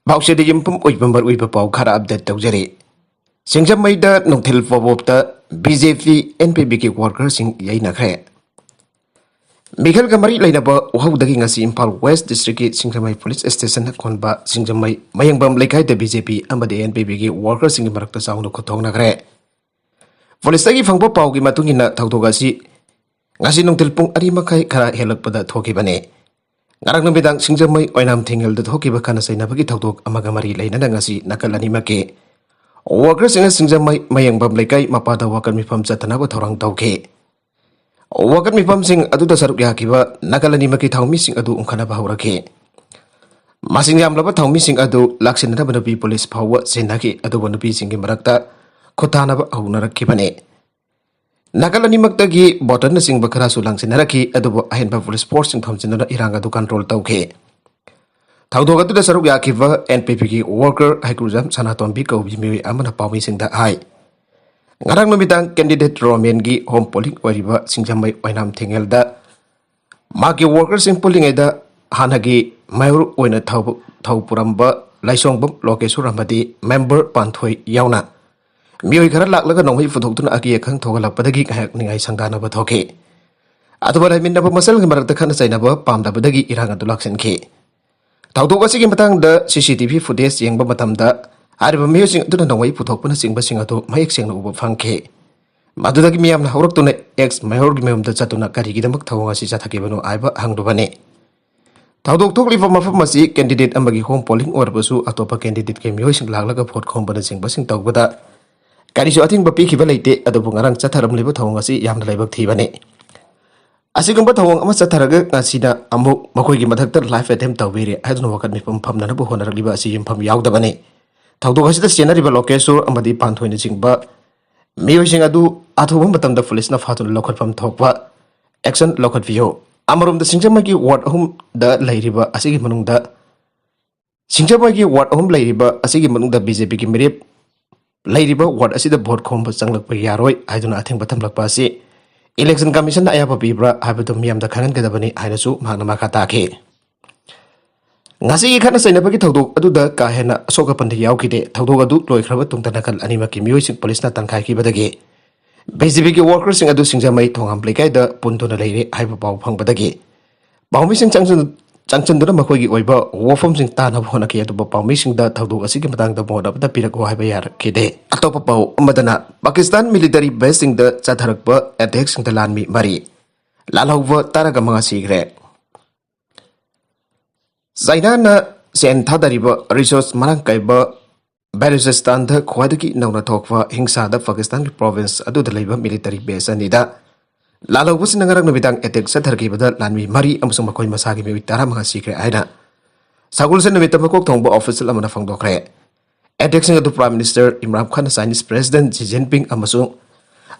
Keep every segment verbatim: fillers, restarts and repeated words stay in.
ꯄꯥꯎꯆꯦꯗꯒꯤ ꯃꯄꯨꯝ ꯑꯣꯏꯕ ꯃꯔꯨꯑꯣꯏꯕ ꯄꯥꯎ ꯈꯔ ꯑꯞꯗꯦꯠ ꯇꯧꯖꯔꯤ꯫ ꯁꯤꯡꯖꯃꯩꯗ ꯅꯨꯡꯊꯤꯜ ꯄꯣꯕꯣꯞꯇ B J P N P ꯄꯤꯒꯤ ꯋꯥꯔꯀꯔꯁꯤꯡ ꯌꯩꯅꯈ꯭ꯔꯦ꯫ ꯃꯤꯈꯜꯒ ꯃꯔꯤ ꯂꯩꯅꯕ ꯋꯥꯍꯧꯗꯒꯤ ꯉꯁꯤ ꯏꯝꯐꯥꯜ ꯋꯦꯁ ꯗꯤꯁꯇ꯭ꯔꯤꯛꯀꯤ ꯁꯤꯡꯖꯃꯩ ꯄꯨꯂꯤꯁ ꯁ꯭ꯇꯦꯁꯟ ꯀꯣꯟꯕ ꯁꯤꯡꯖꯃꯩ ꯃꯌꯦꯡꯕꯝ ꯂꯩꯀꯥꯏꯗ ꯕꯤ ꯖꯦ ꯄꯤ ꯑꯃꯗꯤ ꯑꯦꯟ ꯄꯤ ꯄꯤꯒꯤ ꯋꯥꯔꯀꯔꯁꯤꯡꯒꯤ ꯃꯔꯛꯇ ꯆꯥꯎꯅ ꯈꯨꯠꯊꯣꯛꯅꯈ꯭ꯔꯦ꯫ ꯄꯨꯂꯤꯁꯇꯒꯤ ꯐꯪꯕ ꯄꯥꯎꯒꯤ ꯃꯇꯨꯡ ꯏꯟꯅ ꯊꯧꯗꯣꯛ ꯑꯁꯤ ꯉꯁꯤ ꯅꯨꯡꯊꯤꯜ ꯄꯨꯡ ꯑꯅꯤ ꯃꯈꯥꯏ ꯈꯔ ꯍꯦꯜꯂꯛꯄꯗ ꯊꯣꯛꯈꯤꯕꯅꯤ꯫ ꯉꯔꯥꯡ ꯅꯨꯃꯤꯗꯥꯡ ꯁꯤꯡꯖꯃꯩ ꯑꯣꯏꯅꯥꯝ ꯊꯤꯡꯉꯦꯜꯗ ꯊꯣꯛꯈꯤꯕ ꯈꯠꯅ ꯆꯩꯅꯕꯒꯤ ꯊꯧꯗꯣꯛ ꯑꯃꯒ ꯃꯔꯤ ꯂꯩꯅꯅ ꯉꯁꯤ ꯅꯥꯀꯜ ꯑꯅꯤꯃꯛꯀꯤ ꯋꯥꯔꯀꯔꯁꯤꯡꯅ ꯁꯤꯡꯖꯃꯩ ꯃꯌꯦꯡꯕꯝ ꯂꯩꯀꯥꯏ ꯃꯄꯥꯗ ꯋꯥꯀꯠ ꯃꯤꯐꯝ ꯆꯠꯊꯅꯕ ꯊꯧꯔꯥꯡ ꯇꯧꯈꯤ꯫ ꯋꯥꯀꯠ ꯃꯤꯐꯝꯁꯤꯡ ꯑꯗꯨꯗ ꯁꯔꯨꯛ ꯌꯥꯈꯤꯕ ꯅꯥꯀꯜ ꯑꯅꯤꯃꯛꯀꯤ ꯊꯧꯃꯤꯁꯤꯡ ꯑꯗꯨ ꯎꯪꯈꯠꯅꯕ ꯍꯧꯔꯛꯈꯤ꯫ ꯃꯁꯤꯡ ꯌꯥꯝꯂꯕ ꯊꯧꯃꯤꯁꯤꯡ ꯑꯗꯨ ꯂꯥꯛꯁꯤꯟꯅꯅꯕ ꯅꯨꯄꯤ ꯄꯨꯂꯤꯁ ꯐꯥꯎꯕ ꯁꯤꯖꯤꯟꯅꯈꯤ, ꯑꯗꯨꯕꯨ ꯅꯨꯄꯤꯁꯤꯡꯒꯤ ꯃꯔꯛꯇ ꯈꯨꯠ ꯊꯥꯅꯕ ꯍꯧꯅꯔꯛꯈꯤꯕꯅꯤ꯫ ꯅꯥꯀꯜ ꯑꯅꯤꯃꯛꯇꯒꯤ ꯕꯣꯇꯜꯅꯆꯤꯡꯕ ꯈꯔꯁꯨ ꯂꯪꯁꯤꯟꯅꯔꯛꯈꯤ, ꯑꯗꯨꯕꯨ ꯑꯍꯦꯟꯕ ꯄꯨꯂꯤꯁ ꯐꯣꯔꯁꯁꯤꯡ ꯊꯝꯖꯤꯟꯗꯨꯅ ꯏꯔꯥꯡ ꯑꯗꯨ ꯀꯟꯇ꯭ꯔꯣꯜ ꯇꯧꯈꯤ꯫ ꯊꯧꯗꯣꯛ ꯑꯗꯨꯗ ꯁꯔꯨꯛ ꯌꯥꯈꯤꯕ ꯑꯦꯟ ꯄꯤ ꯄꯤꯒꯤ ꯋꯥꯔꯀꯔ ꯍꯩꯀ꯭ꯔꯨꯖꯝ ꯁꯅꯥꯇꯣꯝꯕꯤ ꯀꯧꯕꯤ ꯃꯤꯑꯣꯏ ꯑꯃꯅ ꯄꯥꯎꯃꯤꯁꯤꯡꯗ ꯍꯥꯏ, ꯉꯔꯥꯡ ꯅꯨꯃꯤꯗꯥꯡ ꯀꯦꯟꯗꯤꯗꯦꯠ ꯔꯣꯃꯦꯟꯒꯤ ꯍꯣꯝ ꯄꯣꯂꯤꯡ ꯑꯣꯏꯔꯤꯕ ꯁꯤꯡꯖꯃꯩ ꯑꯣꯏꯅꯥꯝ ꯊꯦꯡꯉꯦꯜꯗ ꯃꯍꯥꯛꯀꯤ ꯋꯥꯔꯀꯔꯁꯤꯡ ꯄꯨꯜꯂꯤꯉꯩꯗ ꯍꯥꯟꯅꯒꯤ ꯃꯦꯌꯣꯔ ꯑꯣꯏꯅ ꯊꯧ ꯊꯧ ꯄꯨꯔꯝꯕ ꯂꯥꯏꯁꯣꯡꯕꯝ ꯂꯣꯀꯦꯁꯣꯔ ꯑꯃꯗꯤ ꯃꯦꯝꯕꯔ ꯄꯥꯟꯊꯣꯏ ꯌꯥꯎꯅ ꯃꯤꯑꯣꯏ ꯈꯔ ꯂꯥꯛꯂꯒ ꯅꯣꯡꯃꯩ ꯄꯨꯊꯣꯛꯇꯨꯅ ꯑꯀꯤ ꯑꯈꯪ ꯊꯣꯛꯍꯜꯂꯛꯄꯗꯒꯤ ꯉꯥꯏꯍꯥꯛ ꯅꯤꯡꯉꯥꯏ ꯁꯪꯗꯥꯅꯕ ꯊꯣꯛꯈꯤ꯫ ꯑꯗꯨꯒ ꯂꯩꯃꯤꯟꯅꯕ ꯃꯁꯦꯜꯒꯤ ꯃꯔꯛꯇ ꯈꯠꯅ ꯆꯩꯅꯕ ꯄꯥꯝꯗꯕꯗꯒꯤ ꯏꯔꯥꯡ ꯑꯗꯨ ꯂꯥꯛꯁꯤꯟꯈꯤ꯫ ꯊꯧꯗꯣꯛ ꯑꯁꯤꯒꯤ ꯃꯇꯥꯡꯗ ꯁꯤ ꯁꯤ ꯇꯤ ꯚꯤ ꯐꯨꯇꯦꯖ ꯌꯦꯡꯕ ꯃꯇꯝꯗ ꯍꯥꯏꯔꯤꯕ ꯃꯤꯑꯣꯏꯁꯤꯡ ꯑꯗꯨꯅ ꯅꯣꯡꯃꯩ ꯄꯨꯊꯣꯛꯄꯅꯆꯤꯡꯕꯁꯤꯡ ꯑꯗꯨ ꯃꯌꯦꯛ ꯁꯦꯡꯅ ꯎꯕ ꯐꯪꯈꯤ꯫ ꯃꯗꯨꯗꯒꯤ ꯃꯤꯌꯥꯝꯅ ꯍꯧꯔꯛꯇꯨꯅ ꯑꯦꯛꯁ ꯃꯦꯌꯣꯔꯒꯤ ꯃꯌꯨꯝꯗ ꯆꯠꯇꯨꯅ ꯀꯔꯤꯒꯤꯗꯃꯛ ꯊꯧꯑꯣꯡ ꯑꯁꯤ ꯆꯠꯊꯈꯤꯕꯅꯣ ꯍꯥꯏꯕ ꯍꯪꯂꯨꯕꯅꯤ꯫ ꯊꯧꯗꯣꯛ ꯊꯣꯛꯂꯤꯕ ꯃꯐꯝ ꯑꯁꯤ ꯀꯦꯟꯗꯤꯗꯦꯠ ꯑꯃꯒꯤ ꯍꯣꯝ ꯄꯣꯂꯤꯡ ꯑꯣꯏꯔꯕꯁꯨ ꯑꯇꯣꯞꯄ ꯀꯦꯟꯗꯤꯗꯦꯠꯀꯤ ꯃꯤꯑꯣꯏꯁꯤꯡ ꯂꯥꯛꯂꯒ ꯚꯣꯠ ꯈꯣꯝꯕꯅꯆꯤꯡꯕꯁꯤꯡ ꯇꯧꯕꯗ ꯀꯔꯤꯁꯨ ꯑꯊꯤꯡꯕ ꯄꯤꯈꯤꯕ ꯂꯩꯇꯦ, ꯑꯗꯨꯕꯨ ꯉꯔꯥꯡ ꯆꯠꯊꯔꯝꯂꯤꯕ ꯊꯧꯑꯣꯡ ꯑꯁꯤ ꯌꯥꯝꯅ ꯂꯥꯏꯕꯛ ꯊꯤꯕꯅꯤ꯫ ꯑꯁꯤꯒꯨꯝꯕ ꯊꯧꯑꯣꯡ ꯑꯃ ꯆꯠꯊꯔꯒ ꯉꯁꯤꯅ ꯑꯃꯨꯛ ꯃꯈꯣꯏꯒꯤ ꯃꯊꯛꯇ ꯂꯥꯏꯐ ꯑꯦꯇꯦꯝ ꯇꯧꯕꯤꯔꯦ ꯍꯥꯏꯗꯨꯅ ꯋꯥꯀꯠ ꯃꯤꯐꯝ ꯐꯝꯅꯅꯕ ꯍꯣꯠꯅꯔꯛꯂꯤꯕ ꯑꯁꯤ ꯌꯨꯝꯐꯝ ꯌꯥꯎꯗꯕꯅꯤ꯫ ꯊꯧꯗꯣꯛ ꯑꯁꯤꯗ ꯆꯦꯟꯅꯔꯤꯕ ꯂꯣꯀꯦꯁꯣꯔ ꯑꯃꯗꯤ ꯄꯥꯟꯊꯣꯏꯅꯆꯤꯡꯕ ꯃꯤꯑꯣꯏꯁꯤꯡ ꯑꯗꯨ ꯑꯊꯨꯕ ꯃꯇꯝꯗ ꯄꯨꯂꯤꯁꯅ ꯐꯥꯗꯨꯅ ꯂꯧꯈꯠꯐꯝ ꯊꯣꯛꯄ ꯑꯦꯛꯁꯟ ꯂꯧꯈꯠꯄꯤꯌꯨ꯫ ꯑꯃꯔꯣꯝꯗ ꯁꯤꯡꯖꯃꯩꯒꯤ ꯋꯥꯔꯗ ꯑꯍꯨꯝꯗ ꯂꯩꯔꯤꯕ ꯑꯁꯤꯒꯤ ꯃꯅꯨꯡꯗ ꯁꯤꯡꯖꯃꯩꯒꯤ ꯋꯥꯔꯗ ꯑꯍꯨꯝ ꯂꯩꯔꯤꯕ ꯑꯁꯤꯒꯤ ꯃꯅꯨꯡꯗ ꯕꯤ ꯖꯦ ꯄꯤꯒꯤ ꯃꯤꯔꯦꯞ ꯂꯩꯔꯤꯕ ꯋꯥꯔꯗ ꯑꯁꯤꯗ ꯚꯣꯠ ꯈꯣꯝꯕ ꯆꯪꯂꯛꯄ ꯌꯥꯔꯣꯏ ꯍꯥꯏꯗꯨꯅ ꯑꯊꯤꯡꯕ ꯊꯝꯂꯛꯄ ꯑꯁꯤ ꯏꯂꯦꯛꯁꯟ ꯀꯃꯤꯁꯟꯅ ꯑꯌꯥꯕ ꯄꯤꯕ꯭ꯔꯥ ꯍꯥꯏꯕꯗꯨ ꯃꯤꯌꯥꯝꯗ ꯈꯪꯍꯟꯒꯗꯕꯅꯤ ꯍꯥꯏꯅꯁꯨ ꯃꯍꯥꯛꯅ ꯃꯈꯥ ꯇꯥꯈꯤ꯫ ꯉꯁꯤꯒꯤ ꯈꯠꯅ ꯆꯩꯅꯕꯒꯤ ꯊꯧꯗꯣꯛ ꯑꯗꯨꯗ ꯀꯥ ꯍꯦꯟꯅ ꯑꯁꯣꯛ ꯑꯄꯟꯗꯤ ꯌꯥꯎꯈꯤꯗꯦ꯫ ꯊꯧꯗꯣꯛ ꯑꯗꯨ ꯂꯣꯏꯈ꯭ꯔꯕ ꯇꯨꯡꯗ ꯅꯥꯀꯜ ꯑꯅꯤꯃꯛꯀꯤ ꯃꯤꯑꯣꯏꯁꯤꯡ ꯄꯨꯂꯤꯁꯅ ꯇꯥꯟꯈꯥꯏꯈꯤꯕꯗꯒꯤ ꯕꯤ ꯖꯦ ꯄꯤꯒꯤ ꯋꯥꯔꯀꯔꯁꯤꯡ ꯑꯗꯨ ꯁꯤꯡꯖꯃꯩ ꯊꯣꯉꯥꯝ ꯂꯩꯀꯥꯏꯗ ꯄꯨꯟꯗꯨꯅ ꯂꯩꯔꯦ ꯍꯥꯏꯕ ꯄꯥꯎ ꯐꯪꯕꯗꯒꯤ ꯄꯥꯎꯃꯤꯁꯤꯡ ꯆꯪꯁꯤꯟ-, ꯆꯪꯁꯤꯟꯗꯨꯅ ꯃꯈꯣꯏꯒꯤ ꯑꯣꯏꯕ ꯋꯥꯐꯝꯁꯤꯡ ꯇꯥꯅꯕ ꯍꯣꯠꯅꯈꯤ꯫ ꯑꯗꯨꯕꯨ ꯄꯥꯎꯃꯤꯁꯤꯡꯗ ꯊꯧꯗꯣꯛ ꯑꯁꯤꯒꯤ ꯃꯇꯥꯡꯗ ꯃꯣꯠ ꯑꯃꯠꯇ ꯄꯤꯔꯛꯎ ꯍꯥꯏꯕ ꯌꯥꯔꯛꯈꯤꯗꯦ꯫ ꯑꯇꯣꯞꯄ ꯄꯥꯎ ꯑꯃꯗꯅ ꯄꯥꯀꯤꯁꯇꯥꯟ ꯃꯤꯂꯤꯇꯔꯤ ꯕꯦꯁꯁꯤꯡꯗ ꯆꯠꯊꯔꯛꯄ ꯑꯦꯇꯦꯛꯁꯤꯡꯗ ꯂꯥꯟꯃꯤ ꯃꯔꯤ, ꯂꯥꯜꯍꯧꯕ ꯇꯔꯥꯒ ꯃꯉꯥ ꯁꯤꯈ꯭ꯔꯦ꯫ ꯆꯥꯏꯅꯥꯅ ꯁꯦꯟ ꯊꯥꯗꯔꯤꯕ ꯔꯤꯁꯣꯔꯁ ꯃꯔꯥꯡ ꯀꯥꯏꯕ ꯕꯦꯂꯨꯆꯤꯁꯇꯥꯟꯗ ꯈ꯭ꯋꯥꯏꯗꯒꯤ ꯅꯧꯅ ꯊꯣꯛꯄ ꯍꯤꯡꯁꯥꯗ ꯄꯥꯀꯤꯁꯇꯥꯟꯒꯤ ꯄ꯭ꯔꯣꯚꯤꯟꯁ ꯑꯗꯨꯗ ꯂꯩꯕ ꯃꯤꯂꯤꯇꯔꯤ ꯕꯦꯁ ꯑꯅꯤꯗ ꯂꯥꯜꯍꯧꯕꯁꯤꯡꯅ ꯉꯔꯥꯡ ꯅꯨꯃꯤꯗꯥꯡ ꯑꯦꯇꯦꯛ ꯆꯠꯊꯔꯛꯈꯤꯕꯗ ꯂꯥꯟꯃꯤ ꯃꯔꯤ ꯑꯃꯁꯨꯡ ꯃꯈꯣꯏ ꯃꯁꯥꯒꯤ ꯃꯤꯑꯣꯏ ꯇꯔꯥꯃꯉꯥ ꯁꯤꯈ꯭ꯔꯦ ꯍꯥꯏꯅ ꯁꯒꯣꯜꯁꯦꯟ ꯅꯨꯃꯤꯠꯇ ꯃꯀꯣꯛ ꯊꯣꯡꯕ ꯑꯣꯐꯤꯁꯤꯌꯦꯜ ꯑꯃꯅ ꯐꯣꯡꯗꯣꯛꯈ꯭ꯔꯦ꯫ ꯑꯦꯇꯦꯛꯁꯤꯡ ꯑꯗꯨ ꯄ꯭ꯔꯥꯏꯝ ꯃꯤꯅꯤꯁꯇꯔ ꯏꯝꯔꯥꯟ ꯈꯥꯟꯅ ꯆꯥꯏꯅꯤꯁ ꯄ꯭ꯔꯦꯁꯤꯗꯦꯟꯠ ꯖꯤ ꯖꯤꯟꯄꯤꯡ ꯑꯃꯁꯨꯡ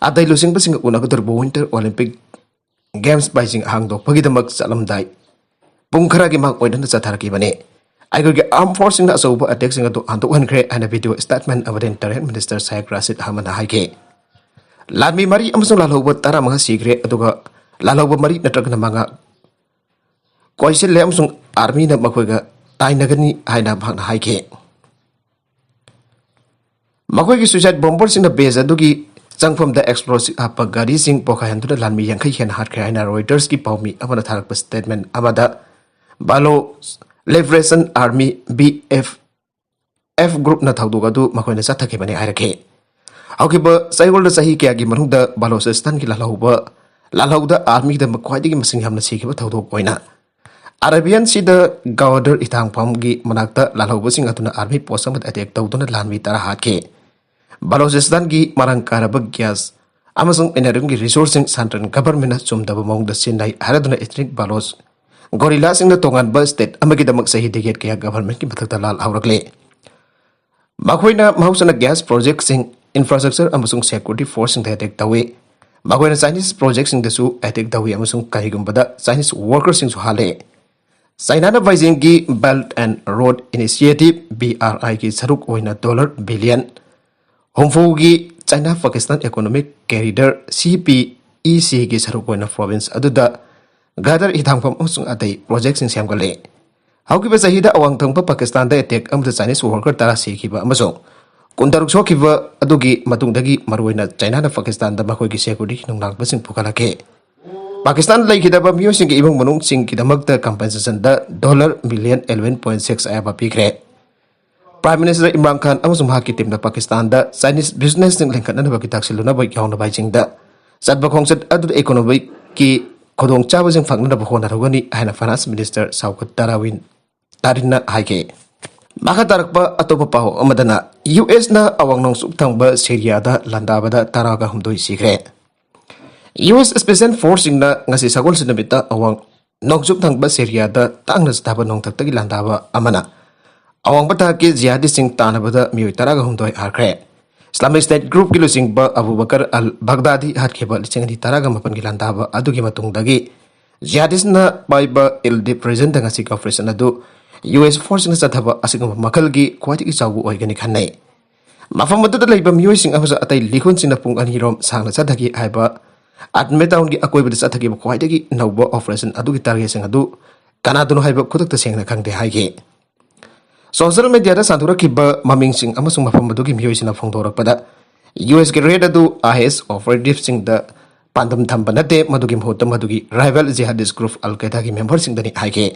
ꯑꯇꯩ ꯂꯨꯆꯤꯡꯕꯁꯤꯡꯒ ꯎꯅꯒꯗꯧꯔꯤꯕ ꯋꯤꯟꯇꯔ ꯑꯣꯂꯤꯝꯄꯤꯛ ꯒꯦꯝꯁ ꯕꯥꯏꯖꯤꯡ ꯍꯥꯡꯗꯣꯛꯄꯒꯤꯗꯃꯛ ꯆꯠꯂꯝꯗꯥꯏ ꯄꯨꯡ ꯈꯔꯒꯤ ꯃꯥꯡ ꯑꯣꯏꯅꯅ ꯆꯠꯊꯔꯛꯈꯤꯕꯅꯤ꯫ ꯑꯩꯈꯣꯏꯒꯤ ꯑꯥꯔꯝ ꯐꯣꯔꯁꯁꯤꯡꯅ ꯑꯆꯧꯕ ꯑꯦꯇꯦꯛꯁꯤꯡ ꯑꯗꯨ ꯍꯟꯗꯣꯛꯍꯟꯈ꯭ꯔꯦ ꯍꯥꯏꯅ ꯚꯤꯗꯤꯑꯣ ꯁ꯭ꯇꯦꯠꯃꯦꯟ ꯑꯃꯗ ꯏꯟꯇꯔꯤꯝ ꯃꯤꯅꯤꯁꯇꯔ ꯁꯥꯏꯛ ꯔꯥꯁꯤꯗ ꯑꯍꯃꯗꯅ ꯍꯥꯏꯈꯤ꯫ ꯂꯥꯟꯃꯤ ꯃꯔꯤ ꯑꯃꯁꯨꯡ ꯂꯥꯜꯍꯧꯕ ꯇꯔꯥꯃꯉꯥ ꯁꯤꯈ꯭ꯔꯦ, ꯑꯗꯨꯒ ꯂꯥꯜꯍꯧꯕ ꯃꯔꯤ ꯅꯠꯇ꯭ꯔꯒꯅ ꯃꯉꯥ ꯀꯣꯏꯁꯤꯜꯂꯦ ꯑꯃꯁꯨꯡ ꯑꯥꯔꯃꯤꯅ ꯃꯈꯣꯏꯒ ꯇꯥꯏꯅꯒꯅꯤ ꯍꯥꯏꯅ ꯃꯍꯥꯛꯅ ꯍꯥꯏꯈꯤ꯫ ꯃꯈꯣꯏꯒꯤ ꯁꯨꯏꯁꯥꯏꯠ ꯕꯣꯝꯕꯔꯁꯤꯡꯅ ꯕꯦꯖ ꯑꯗꯨꯒꯤ ꯆꯪꯐꯝꯗ ꯑꯦꯛꯁꯄ꯭ꯂꯣꯁꯤꯚ ꯍꯥꯞꯄ ꯒꯥꯔꯤꯁꯤꯡ ꯄꯣꯈꯥꯏꯍꯟꯗꯨꯅ ꯂꯥꯟꯃꯤ ꯌꯥꯡꯈꯩ ꯍꯦꯟꯅ ꯍꯥꯠꯈ꯭ꯔꯦ ꯍꯥꯏꯅ ꯔꯣꯏꯇꯔꯁꯀꯤ ꯄꯥꯎꯃꯤ ꯑꯃꯅ ꯊꯥꯔꯛꯄ ꯁ꯭ꯇꯦꯠꯃꯦꯟ ꯑꯃꯗ Baloch liberation army, B F F, ꯒ꯭ꯔꯨꯞꯅ ꯊꯧꯗꯣꯛ ꯑꯗꯨ ꯃꯈꯣꯏꯅ ꯆꯠꯊꯈꯤꯕꯅꯤ ꯍꯥꯏꯔꯛꯈꯤ꯫ ꯍꯧꯈꯤꯕ ꯆꯌꯣꯜꯗ ꯆꯍꯤ ꯀꯌꯥꯒꯤ ꯃꯅꯨꯡꯗ ꯕꯥꯂꯣꯆꯤꯁꯇꯥꯟꯒꯤ ꯂꯥꯜꯍꯧꯕ, ꯂꯥꯜꯍꯧꯗ ꯑꯥꯔꯃꯤꯗ ꯈ꯭ꯋꯥꯏꯗꯒꯤ ꯃꯁꯤꯡ ꯌꯥꯝꯅ ꯁꯤꯈꯤꯕ ꯊꯧꯗꯣꯛ ꯑꯣꯏꯅ ꯑꯔꯥꯕꯤꯌꯥꯟ ꯁꯤꯗ ꯒ꯭ꯋꯥꯗꯔ ꯍꯤꯊꯥꯡꯐꯝꯒꯤ ꯃꯅꯥꯛꯇ ꯂꯥꯜꯍꯧꯕꯁꯤꯡ ꯑꯗꯨꯅ ꯑꯥꯔꯃꯤ ꯄꯣꯁ ꯑꯃꯗ ꯑꯦꯇꯦꯛ ꯇꯧꯗꯨꯅ ꯂꯥꯟꯃꯤ ꯇꯔꯥ ꯍꯥꯠꯈꯤ꯫ ꯕꯥꯂꯣꯆꯤꯁꯇꯥꯟꯒꯤ ꯃꯔꯥꯡ ꯀꯥꯏꯔꯕ ꯒ꯭ꯌꯥꯁ ꯑꯃꯁꯨꯡ ꯃꯤꯅꯔꯦꯜꯒꯤ ꯔꯤꯁꯣꯔꯁꯁꯤꯡ ꯁꯦꯟꯇ꯭ꯔꯦꯜ ꯒꯚꯔꯟꯃꯦꯟꯠꯅ ꯆꯨꯝꯗꯕ ꯃꯑꯣꯡꯗ ꯁꯤꯖꯤꯟꯅꯩ ꯍꯥꯏꯔꯗꯨꯅ ꯏꯊꯅꯤꯛ ꯕꯥꯂꯣꯆ ꯒꯣꯔꯤꯂꯥꯁꯤꯡꯅ ꯇꯣꯉꯥꯟꯕ ꯁ꯭ꯇꯦꯠ ꯑꯃꯒꯤꯗꯃꯛ ꯆꯍꯤ ꯗꯦꯀꯦꯗ ꯀꯌꯥ ꯒꯚꯔꯟꯃꯦꯟꯠꯀꯤ ꯃꯊꯛꯇ ꯂꯥꯜꯍꯧꯔꯛꯂꯤ꯫ ꯃꯈꯣꯏꯅ ꯃꯍꯧꯁꯥꯅ ꯒ꯭ꯌꯥꯁ ꯄ꯭ꯔꯣꯖꯦꯛꯁꯤꯡ, ꯏꯟꯐ꯭ꯔꯥꯁ꯭ꯇ꯭ꯔꯛꯆꯔ ꯑꯃꯁꯨꯡ ꯁꯦꯀ꯭ꯌꯨꯔꯤꯇꯤ ꯐꯣꯔꯁꯁꯤꯡꯗ ꯑꯦꯇꯦꯛ ꯇꯧꯏ꯫ ꯃꯈꯣꯏꯅ ꯆꯥꯏꯅꯤꯁ ꯄ꯭ꯔꯣꯖꯦꯛꯁꯤꯡꯗꯁꯨ ꯑꯦꯇꯦꯛ ꯇꯧꯏ ꯑꯃꯁꯨꯡ ꯀꯔꯤꯒꯨꯝꯕꯗ ꯆꯥꯏꯅꯤꯁ ꯋꯥꯔꯀꯔꯁꯤꯡꯁꯨ ꯍꯥꯠꯂꯦ꯫ ꯆꯥꯏꯅꯥꯅ ꯕꯩꯖꯤꯡꯒꯤ Belt and Road Initiative, B R ꯑꯥꯏꯒꯤ ꯁꯔꯨꯛ ꯑꯣꯏꯅ ꯗꯣꯂꯔ ꯕꯤꯂꯤꯌꯟ ꯍꯨꯝꯐꯨꯒꯤ China Pakistan economic corridor, C P E ꯁꯤꯒꯤ ꯁꯔꯨꯛ ꯑꯣꯏꯅ ꯄ꯭ꯔꯣꯚꯤꯟꯁ ꯑꯗꯨꯗ ꯒ꯭ꯋꯥꯗꯔ ꯍꯤꯊꯥꯡꯐꯝ ꯑꯃꯁꯨꯡ ꯑꯇꯩ ꯄ꯭ꯔꯣꯖꯦꯛꯁꯤꯡ ꯁꯦꯝꯒꯠꯂꯦ꯫ ꯍꯧꯈꯤꯕ ꯆꯍꯤꯗ ꯑꯋꯥꯡ ꯊꯪꯕ ꯄꯥꯀꯤꯁꯇꯥꯟꯗ ꯑꯦꯇꯦꯛ ꯑꯃꯗ ꯆꯥꯏꯅꯤꯁ ꯋꯥꯔꯀꯔ ꯇꯔꯥ ꯁꯤꯈꯤꯕ ꯑꯃꯁꯨꯡ ꯀꯨꯟꯇꯔꯨꯛ ꯁꯣꯛꯈꯤꯕ ꯑꯗꯨꯒꯤ ꯃꯇꯨꯡꯗꯒꯤ ꯃꯔꯨꯑꯣꯏꯅ ꯆꯥꯏꯅꯥꯅ ꯄꯥꯀꯤꯁꯇꯥꯟꯗ ꯃꯈꯣꯏꯒꯤ ꯁꯦꯀ꯭ꯌꯨꯔꯤꯇꯤꯒꯤ ꯅꯨꯡꯅꯥꯡꯕꯁꯤꯡ ꯄꯨꯈꯠꯂꯛꯈꯤ꯫ ꯄꯥꯀꯤꯁꯇꯥꯟ ꯂꯩꯈꯤꯗꯕ ꯃꯤꯑꯣꯏꯁꯤꯡꯒꯤ ꯏꯃꯨꯡ ꯃꯅꯨꯡꯁꯤꯡꯒꯤꯗꯃꯛꯇ ꯀꯝꯄꯦꯟꯁꯦꯁꯟꯗ dollar million eleven point six ꯑꯌꯥꯕ ꯄꯤꯈ꯭ꯔꯦ꯫ ꯄ꯭ꯔꯥꯏꯝ ꯃꯤꯅꯤꯁꯇꯔ ꯏꯝꯔꯥꯟ ꯈꯥꯟ ꯑꯃꯁꯨꯡ ꯃꯍꯥꯛꯀꯤ ꯇꯤꯝꯅ ꯄꯥꯀꯤꯁꯇꯥꯟꯗ ꯆꯥꯏꯅꯤꯁ ꯕꯤꯖꯤꯅꯦꯁꯁꯤꯡ ꯂꯤꯡꯈꯠꯅꯅꯕꯒꯤ ꯇꯥꯛꯁꯤꯜꯂꯨꯅꯕ ꯌꯥꯎꯅꯕ ꯍꯥꯏꯁꯤꯡꯗ ꯆꯠꯄ ꯈꯣꯡꯆꯠ ꯑꯗꯨꯗ ꯏꯀꯣꯅꯣꯃꯤꯛꯀꯤ ꯈꯨꯗꯣꯡꯆꯥꯕꯁꯤꯡ ꯐꯪꯅꯅꯕ ꯍꯣꯠꯅꯔꯒꯅꯤ ꯍꯥꯏꯅ ꯐꯥꯏꯅꯥꯟꯁ ꯃꯤꯅꯤꯁꯇꯔ ꯁꯥꯎꯀꯠ ꯇꯔꯥꯋꯤꯟ ꯇꯥꯔꯤꯟꯅ ꯍꯥꯏꯈꯤ꯫ ꯃꯈꯥ ꯇꯥꯔꯛꯄ ꯑꯇꯣꯞꯄ ꯄꯥꯎ ꯑꯃꯗꯅ, ꯌꯨ ꯑꯦꯁꯅ ꯑꯋꯥꯡ ꯅꯣꯡꯆꯨꯞ ꯊꯪꯕ ꯁꯤꯔꯤꯌꯥꯗ ꯂꯥꯟꯗꯥꯕꯗ ꯇꯔꯥꯒ ꯍꯨꯝꯗꯣꯏ ꯁꯤꯈ꯭ꯔꯦ꯫ ꯌꯨ ꯑꯦꯁ ꯁ꯭ꯄꯦꯁꯤꯌꯦꯜ ꯐꯣꯔꯁꯁꯤꯡꯅ ꯉꯁꯤ ꯁꯒꯣꯜꯁꯦꯟ ꯅꯨꯃꯤꯠꯇ ꯑꯋꯥꯡ ꯅꯣꯡꯆꯨꯞ ꯊꯪꯕ ꯁꯤꯔꯤꯌꯥꯗ ꯇꯥꯡꯅ ꯆꯠꯊꯕ ꯅꯣꯡꯊꯛꯇꯒꯤ ꯂꯥꯟꯗꯥꯕ ꯑꯃꯅ ꯑꯋꯥꯡꯕ ꯊꯥꯛꯀꯤ ꯖꯤꯍꯥꯗꯤꯁꯤꯡ ꯇꯥꯟꯅꯕꯗ ꯃꯤꯑꯣꯏ ꯇꯔꯥꯒ ꯍꯨꯝꯗꯣꯏ ꯍꯥꯠꯈ꯭ꯔꯦ꯫ ꯏꯁꯂꯥꯃꯤꯛ ꯁ꯭ꯇꯦꯠ ꯒ꯭ꯔꯨꯞꯀꯤ ꯂꯨꯆꯤꯡꯕ ꯑꯕꯨ ꯕꯀꯔ ꯑꯜ ꯕꯒꯗꯥꯗꯤ ꯍꯥꯠꯈꯤꯕ ꯂꯤꯁꯤꯡ ꯑꯅꯤ ꯇꯔꯥꯒ ꯃꯥꯄꯟꯒꯤ ꯂꯥꯟꯗꯥꯕ ꯑꯗꯨꯒꯤ ꯃꯇꯨꯡꯗꯒꯤ ꯖꯤꯍꯥꯗꯤꯁꯅ ꯄꯥꯏꯕ ꯏꯜꯗꯤꯞ ꯔꯤꯖꯟꯗ ꯉꯁꯤꯒꯤ ꯑꯣꯄꯔꯦꯁꯟ ꯑꯗꯨ ꯌꯨ ꯑꯦꯁ ꯐꯣꯔꯁꯁꯤꯡꯅ ꯆꯠꯊꯕ ꯑꯁꯤꯒꯨꯝꯕ ꯃꯈꯜꯒꯤ ꯈ꯭ꯋꯥꯏꯗꯒꯤ ꯆꯥꯎꯕ ꯑꯣꯏꯒꯅꯤ ꯈꯟꯅꯩ꯫ ꯃꯐꯝ ꯑꯗꯨꯗ ꯂꯩꯕ ꯃꯤꯑꯣꯏꯁꯤꯡ ꯑꯃꯁꯨꯡ ꯑꯇꯩ ꯂꯤꯈꯨꯟꯁꯤꯡꯅ ꯄꯨꯡ ꯑꯅꯤꯔꯣꯝ ꯁꯥꯡꯅ ꯆꯠꯊꯈꯤ ꯍꯥꯏꯕ ꯑꯗꯃꯦ ꯇꯥꯎꯟꯒꯤ ꯑꯀꯣꯏꯕꯗ ꯆꯠꯊꯈꯤꯕ ꯈ꯭ꯋꯥꯏꯗꯒꯤ ꯅꯧꯕ ꯑꯣꯄꯔꯦꯁꯟ ꯑꯗꯨꯒꯤ ꯇꯥꯔꯒꯦꯠꯁꯤꯡ ꯑꯗꯨ ꯀꯅꯥꯗꯅꯣ ꯍꯥꯏꯕ ꯈꯨꯗꯛꯇ ꯁꯦꯡꯅ ꯈꯪꯗꯦ ꯍꯥꯏꯈꯤ꯫ ꯁꯣꯁꯤꯌꯦꯜ ꯃꯤꯗꯤꯌꯥꯗ ꯁꯟꯗꯣꯔꯛꯈꯤꯕ ꯃꯃꯤꯡꯁꯤꯡ ꯑꯃꯁꯨꯡ ꯃꯐꯝ ꯑꯗꯨꯒꯤ ꯃꯤꯑꯣꯏꯁꯤꯡꯅ ꯐꯣꯡꯗꯣꯔꯛꯄꯗ, ꯌꯨ ꯑꯦꯁꯀꯤ ꯔꯦꯗ ꯑꯗꯨ ꯑꯥꯏ ꯑꯦꯁ ꯑꯣꯄꯔꯦꯇꯤꯚꯁꯤꯡꯗ ꯄꯥꯟꯗꯝ ꯊꯝꯕ ꯅꯠꯇꯦ, ꯃꯗꯨꯒꯤ ꯃꯍꯨꯠꯇ ꯃꯗꯨꯒꯤ ꯔꯥꯏꯚꯦꯜ ꯖꯤꯍꯥꯗꯤꯁ ꯒ꯭ꯔꯨꯞ ꯑꯜ ꯀꯥꯏꯗꯥꯒꯤ ꯃꯦꯝꯕꯔꯁꯤꯡꯗꯅꯤ ꯍꯥꯏꯈꯤ꯫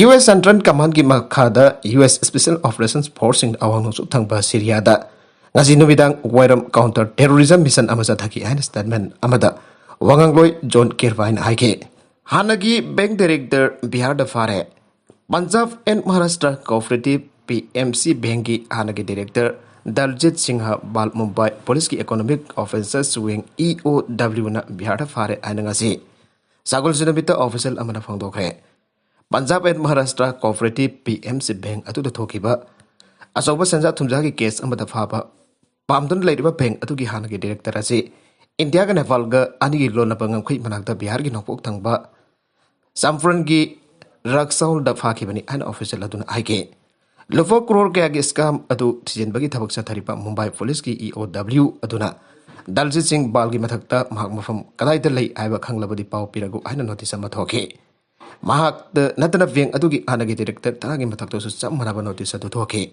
ꯌꯨ ꯑꯦꯁ ꯁꯦꯟꯇ꯭ꯔꯦꯜ ꯀꯃꯥꯟꯒꯤ ꯃꯈꯥꯗ ꯌꯨ ꯑꯦꯁ ꯁ꯭ꯄꯦꯁꯤꯌꯦꯜ ꯑꯣꯄꯔꯦꯁꯟꯁ ꯐꯣꯔꯁꯁꯤꯡ ꯑꯋꯥꯡ ꯅꯣꯡꯆꯨꯞ ꯊꯪꯕ ꯁꯤꯔꯤꯌꯥꯗ ꯉꯁꯤ ꯅꯨꯃꯤꯗꯥꯡ ꯋꯥꯏꯔꯝ ꯀꯥꯎꯟꯇꯔ ꯇꯦꯔꯣꯔꯤꯖꯝ ꯃꯤꯁꯟ ꯑꯃ ꯆꯠꯊꯈꯤ ꯍꯥꯏꯅ ꯁ꯭ꯇꯦꯠꯃꯦꯟ ꯑꯃꯗ ꯋꯥꯉꯥꯡꯂꯣꯏ ꯖꯣꯟ ꯀꯤꯔꯚꯥꯏꯅ ꯍꯥꯏꯈꯤ꯫ ꯍꯥꯟꯅꯒꯤ ꯕꯦꯡꯛ ꯗꯥꯏꯔꯦꯛꯇꯔ ꯕꯤꯍꯥꯔꯗ ꯐꯥꯔꯦ꯫ Punjab and Maharashtra cooperative, P M C, ꯕꯦꯡꯛꯀꯤ ꯍꯥꯟꯅꯒꯤ ꯗꯥꯏꯔꯦꯛꯇꯔ ꯗꯜꯖꯤꯠ ꯁꯤꯡꯍ ꯕꯥꯜ ꯃꯨꯝꯕꯥꯏ ꯄꯨꯂꯤꯁꯀꯤ ꯏꯀꯣꯅꯣꯃꯤꯛ ꯑꯣꯐꯦꯟꯁꯦꯁ ꯋꯤꯡ, ꯏ ꯑꯣ ꯗꯕ꯭ꯂꯤꯌꯨꯅ ꯕꯤꯍꯥꯔꯗ ꯐꯥꯔꯦ ꯍꯥꯏꯅ ꯉꯁꯤ ꯁꯒꯣꯜꯁꯦꯟ ꯅꯨꯃꯤꯠꯇ ꯑꯣꯐꯤꯁꯤꯌꯦꯜ ꯑꯃꯅ ꯐꯣꯡꯗꯣꯛꯈ꯭ꯔꯦ꯫ Punjab and Maharashtra cooperative, P M C, bank ꯑꯗꯨꯗ ꯊꯣꯛꯈꯤꯕ ꯑꯆꯧꯕ ꯁꯦꯟꯖꯥ ꯊꯨꯝꯖꯥꯒꯤ ꯀꯦꯁ ꯑꯃꯗ ꯐꯥꯕ ꯄꯥꯝꯗꯨꯅ ꯂꯩꯔꯤꯕ ꯕꯦꯡꯛ ꯑꯗꯨꯒꯤ ꯍꯥꯟꯅꯒꯤ ꯗꯥꯏꯔꯦꯛꯇꯔ ꯑꯁꯤ ꯏꯟꯗꯤꯌꯥꯒ ꯅꯦꯄꯥꯜꯒ ꯑꯅꯤꯒꯤ ꯂꯣꯟꯅꯕ ꯉꯝꯈꯩ ꯃꯅꯥꯛꯇ ꯕꯤꯍꯥꯔꯒꯤ ꯅꯣꯡꯄꯣꯛ ꯊꯪꯕ ꯆꯝꯐ꯭ꯔꯟꯒꯤ ꯔꯛꯁꯧꯜꯗ ꯐꯥꯈꯤꯕꯅꯤ ꯍꯥꯏꯅ ꯑꯣꯐꯤꯁꯤꯌꯦꯜ ꯑꯗꯨꯅ ꯍꯥꯏꯈꯤ꯫ ꯂꯨꯄꯥ ꯀ꯭ꯔꯣꯔ ꯀꯌꯥꯒꯤ ꯁ꯭ꯀꯥꯝ ꯑꯗꯨ ꯊꯤꯖꯤꯟꯕꯒꯤ ꯊꯕꯛ ꯆꯠꯊꯔꯤꯕ ꯃꯨꯝꯕꯥꯏ ꯄꯨꯂꯤꯁꯀꯤ ꯏ ꯑꯣ ꯗꯕ꯭ꯂꯤꯌꯨ ꯑꯗꯨꯅ ꯗꯜꯖꯤꯠ ꯁꯤꯡ ꯕꯥꯜꯒꯤ ꯃꯊꯛꯇ ꯃꯍꯥꯛ ꯃꯐꯝ ꯀꯗꯥꯏꯗ ꯂꯩ ꯍꯥꯏꯕ ꯈꯪꯂꯕꯗꯤ ꯄꯥꯎ ꯄꯤꯔꯛꯎ ꯍꯥꯏꯅ ꯅꯣꯇꯤꯁ ꯑꯃ ꯊꯣꯛꯈꯤ꯫ ꯃꯍꯥꯛꯇ ꯅꯠꯇꯅ ꯕꯦꯡꯛ ꯑꯗꯨꯒꯤ ꯍꯥꯟꯅꯒꯤ ꯗꯥꯏꯔꯦꯛꯇꯔ ꯇꯔꯥꯒꯤ ꯃꯊꯛꯇꯁꯨ ꯆꯞ ꯃꯥꯟꯅꯕ ꯅꯣꯇꯤꯁ ꯑꯗꯨ ꯊꯣꯛꯈꯤ꯫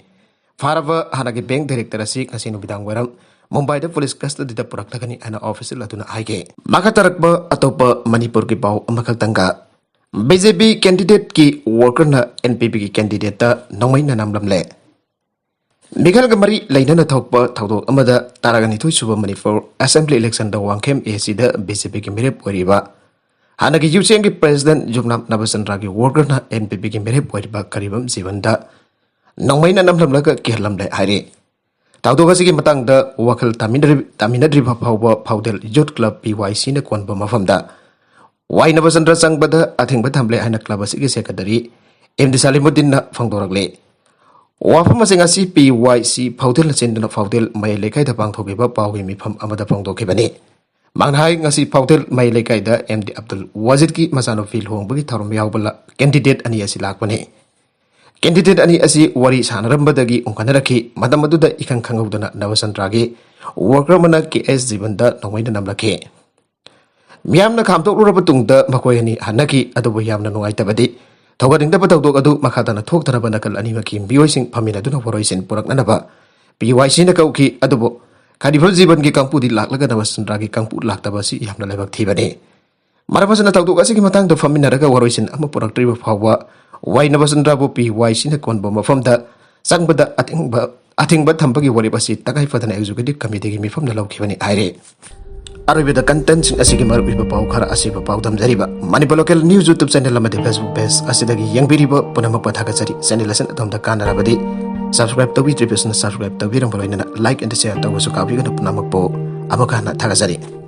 ꯐꯥꯔꯕ ꯍꯥꯟꯅꯒꯤ ꯕꯦꯡꯛ ꯗꯥꯏꯔꯦꯛꯇꯔ ꯑꯁꯤ ꯉꯁꯤ ꯅꯨꯃꯤꯗꯥꯡ ꯋꯥꯏꯔꯝ ꯃꯨꯝꯕꯥꯏꯗ ꯄꯨꯂꯤꯁ ꯀꯁꯇꯗꯤꯗ ꯄꯨꯔꯛꯂꯒꯅꯤ ꯍꯥꯏꯅ ꯑꯣꯐꯤꯁꯤꯌꯦꯜ ꯑꯗꯨꯅ ꯍꯥꯏꯈꯤ꯫ ꯃꯈꯥ ꯇꯥꯔꯛꯄ ꯑꯇꯣꯞꯄ ꯃꯅꯤꯄꯨꯔꯒꯤ ꯄꯥꯎ ꯑꯃꯈꯛꯇꯪꯒ, B J P ꯀꯦꯟꯗꯤꯗꯦꯠꯀꯤ ꯋꯥꯔꯀꯔꯅ and P ꯄꯤꯒꯤ ꯀꯦꯟꯗꯤꯗꯦꯠꯇ ꯅꯣꯡꯃꯩꯅ ꯅꯝꯂꯝꯂꯦ꯫ ꯃꯤꯈꯜꯒ ꯃꯔꯤ ꯂꯩꯅꯅ ꯊꯣꯛꯄ ꯊꯧꯗꯣꯛ ꯑꯃꯗ ꯇꯔꯥꯅꯤꯊꯣꯏ ꯁꯨꯕ ꯃꯅꯤꯄꯨꯔ ꯑꯦꯁꯦꯝꯕ꯭ꯂꯤ ꯏꯂꯦꯛꯁꯟꯗ ꯋꯥꯡꯈꯦꯝ ꯑꯦ ꯁꯤꯗ ꯕꯤ ꯖꯦ ꯄꯤꯒꯤ ꯃꯤꯔꯦꯞ ꯑꯣꯏꯔꯤꯕ ꯍꯥꯟꯅꯒꯤ ꯌꯨ ꯁꯤ ꯑꯦꯟꯒꯤ ꯄ꯭ꯔꯦꯁꯤꯗꯦꯟꯠ ꯌꯨꯝꯅꯥꯝ ꯅꯕꯆꯟꯗ꯭ꯔꯒꯤ ꯋꯥꯔꯀꯔꯅ ꯑꯦꯟ ꯄꯤ ꯄꯤꯒꯤ ꯃꯤꯔꯦꯞ ꯑꯣꯏꯔꯤꯕ ꯀꯔꯤꯕꯝ ꯖꯤꯕꯟꯗ ꯅꯣꯡꯃꯩꯅ ꯅꯝꯂꯝꯂꯒ ꯀꯤꯍꯜꯂꯝꯂꯦ ꯍꯥꯏꯔꯤ꯫ ꯊꯧꯗꯣꯛ ꯑꯁꯤꯒꯤ ꯃꯇꯥꯡꯗ ꯋꯥꯈꯜ ꯇꯥꯃꯤꯟꯅꯔꯤ-, ꯇꯥꯃꯤꯟꯅꯗ꯭ꯔꯤꯕ ꯐꯥꯎꯕ ꯐꯥꯎꯗꯦꯜ ꯌꯨꯠ ꯀ꯭ꯂꯕ, ꯄꯤ ꯋꯥꯏ ꯁꯤꯅ ꯀꯣꯟꯕ ꯃꯐꯝꯗ ꯋꯥꯏ ꯅꯕꯆꯟꯗ꯭ꯔ ꯆꯪꯕꯗ ꯑꯊꯤꯡꯕ ꯊꯝꯂꯦ ꯍꯥꯏꯅ ꯀ꯭ꯂꯕ ꯑꯁꯤꯒꯤ ꯁꯦꯀ꯭ꯔꯦꯇꯔꯤ ꯑꯦꯝ ꯗꯤ ꯁꯂꯤꯃꯨꯗꯤꯟꯅ ꯐꯣꯡꯗꯣꯔꯛꯂꯤ꯫ ꯋꯥꯐꯝ ꯑꯁꯤ ꯉꯁꯤ ꯄꯤ ꯋꯥꯏ ꯁꯤ ꯐꯥꯎꯗꯦꯜꯅ ꯆꯦꯟꯗꯨꯅ ꯐꯥꯎꯗꯦꯜ ꯃꯌꯥꯏ ꯂꯩꯀꯥꯏꯗ ꯄꯥꯡꯊꯣꯛꯈꯤꯕ ꯄꯥꯎꯒꯤ ꯃꯤꯐꯝ ꯑꯃꯗ ꯐꯣꯡꯗꯣꯛꯈꯤꯕꯅꯤ꯫ ꯃꯍꯥꯛꯅ ꯍꯥꯏ, ꯉꯁꯤ ꯐꯥꯎꯗꯦꯜ ꯃꯌꯥꯏ ꯂꯩꯀꯥꯏꯗ ꯑꯦꯝ ꯗꯤ ꯑꯕꯗꯨꯜ ꯋꯥꯖꯤꯗꯀꯤ ꯃꯆꯥꯅꯨꯄꯤ ꯂꯨꯍꯣꯡꯕꯒꯤ ꯊꯧꯔꯝ ꯌꯥꯎꯕ ꯂ-, ꯀꯦꯟꯗꯤꯗꯦꯠ ꯑꯅꯤ ꯑꯁꯤ ꯂꯥꯛꯄꯅꯤ꯫ ꯀꯦꯟꯗꯤꯗꯦꯠ ꯑꯅꯤ ꯑꯁꯤ ꯋꯥꯔꯤ ꯁꯥꯟꯅꯔꯝꯕꯗꯒꯤ ꯎꯪꯈꯠꯅꯔꯛꯈꯤ꯫ ꯃꯇꯝ ꯑꯗꯨꯗ ꯏꯈꯪ ꯈꯪꯍꯧꯗꯅ ꯅꯕꯆꯟꯗ꯭ꯔꯒꯤ ꯋꯥꯔꯀꯔ ꯑꯃꯅ ꯀꯦ ꯑꯦꯁ ꯖꯤꯕꯟꯗ ꯅꯣꯡꯃꯩꯅ ꯅꯝꯂꯛꯈꯤ꯫ ꯃꯤꯌꯥꯝꯅ ꯈꯥꯝꯗꯣꯛꯂꯨꯔꯕ ꯇꯨꯡꯗ ꯃꯈꯣꯏ ꯑꯅꯤ ꯍꯟꯅꯈꯤ꯫ ꯑꯗꯨꯕꯨ ꯌꯥꯝꯅ ꯅꯨꯡꯉꯥꯏꯇꯕꯗꯤ, ꯊꯧꯒꯠꯅꯤꯡꯗꯕ ꯊꯧꯗꯣꯛ ꯑꯗꯨ ꯃꯈꯥ ꯇꯥꯅ ꯊꯣꯛꯇꯅꯕ ꯅꯥꯀꯜ ꯑꯅꯤꯃꯛꯀꯤ ꯃꯤꯑꯣꯏꯁꯤꯡ ꯐꯝꯃꯤꯟꯅꯗꯨꯅ ꯋꯥꯔꯣꯏꯁꯤꯟ ꯄꯨꯔꯛꯅꯅꯕ ꯄꯤ ꯋꯥꯏ ꯁꯤꯅ ꯀꯧꯈꯤ꯫ ꯑꯗꯨꯕꯨ ꯈꯥꯗꯤꯐꯨꯜ ꯖꯤꯕꯟꯒꯤ ꯀꯥꯡꯕꯨꯗꯤ ꯂꯥꯛꯂꯒ ꯅꯕꯆꯟꯗ꯭ꯔꯒꯤ ꯀꯥꯡꯕꯨ ꯂꯥꯛꯇꯕ ꯑꯁꯤ ꯌꯥꯝꯅ ꯂꯥꯏꯕꯛ ꯊꯤꯕꯅꯤ꯫ ꯃꯔꯝ ꯑꯁꯤꯅ ꯊꯧꯗꯣꯛ ꯑꯁꯤꯒꯤ ꯃꯇꯥꯡꯗ ꯐꯝꯃꯤꯟꯅꯔꯒ ꯋꯥꯔꯣꯏꯁꯤꯟ ꯑꯃ ꯄꯨꯔꯛꯇ꯭ꯔꯤꯕ ꯐꯥꯎꯕ ꯋꯥꯏ ꯅꯕꯆꯟꯗ꯭ꯔꯕꯨ ꯄꯤ ꯋꯥꯏ ꯁꯤꯅ ꯀꯣꯟꯕ ꯃꯐꯝꯗ ꯆꯪꯕꯗ ꯑꯊꯤꯡꯕ, ꯑꯊꯤꯡꯕ ꯊꯝꯕꯒꯤ ꯋꯥꯔꯦꯞ ꯑꯁꯤ ꯇꯉꯥꯏ ꯐꯗꯅ ꯑꯦꯛꯖꯤꯀ꯭ꯌꯨꯇꯤꯚ ꯀꯃꯤꯇꯤꯒꯤ ꯃꯤꯐꯝꯗ ꯂꯧꯈꯤꯕꯅꯤ ꯍꯥꯏꯔꯤ꯫ ꯑꯔꯣꯏꯕꯗ ꯀꯟꯇꯦꯟꯁꯤꯡ ꯑꯁꯤꯒꯤ ꯃꯔꯨꯑꯣꯏꯕ ꯄꯥꯎ ꯈꯔ ꯑꯁꯤꯕ ꯄꯥꯎꯗꯝꯖꯔꯤꯕ ꯃꯅꯤꯄꯨꯔ ꯂꯣꯀꯦꯜ ꯅ꯭ꯌꯨꯁ ꯌꯨꯇ꯭ꯌꯨꯕ ꯆꯦꯅꯦꯜ ꯑꯃꯗꯤ ꯐꯦꯁꯕꯨꯛ ꯄꯦꯖ ꯑꯁꯤꯗꯒꯤ ꯌꯦꯡꯕꯤꯔꯤꯕ ꯄꯨꯝꯅꯃꯛꯄꯨ ꯊꯥꯒꯠꯆꯔꯤ꯫ ꯆꯦꯅꯦꯜ ꯑꯁꯤꯅ ꯑꯗꯣꯝꯗ ꯀꯥꯟꯅꯔꯕꯗꯤ ꯁꯕꯁꯀ꯭ꯔꯥꯏꯕ ꯇꯧꯕꯤꯗ꯭ꯔꯤꯕꯁꯤꯡꯅ ꯁꯕꯁꯀ꯭ꯔꯥꯏꯕ ꯇꯧꯕꯤꯔꯝꯕ ꯂꯣꯏꯅꯅ ꯂꯥꯏꯛ ꯑꯦꯟ ꯁꯤꯌꯔ ꯇꯧꯕꯁꯨ ꯀꯥꯎꯕꯤꯒꯅꯨ꯫ ꯄꯨꯝꯅꯃꯛꯄꯨ ꯑꯃꯨꯛꯀ ꯍꯟꯅ ꯊꯥꯒꯠꯆꯔꯤ꯫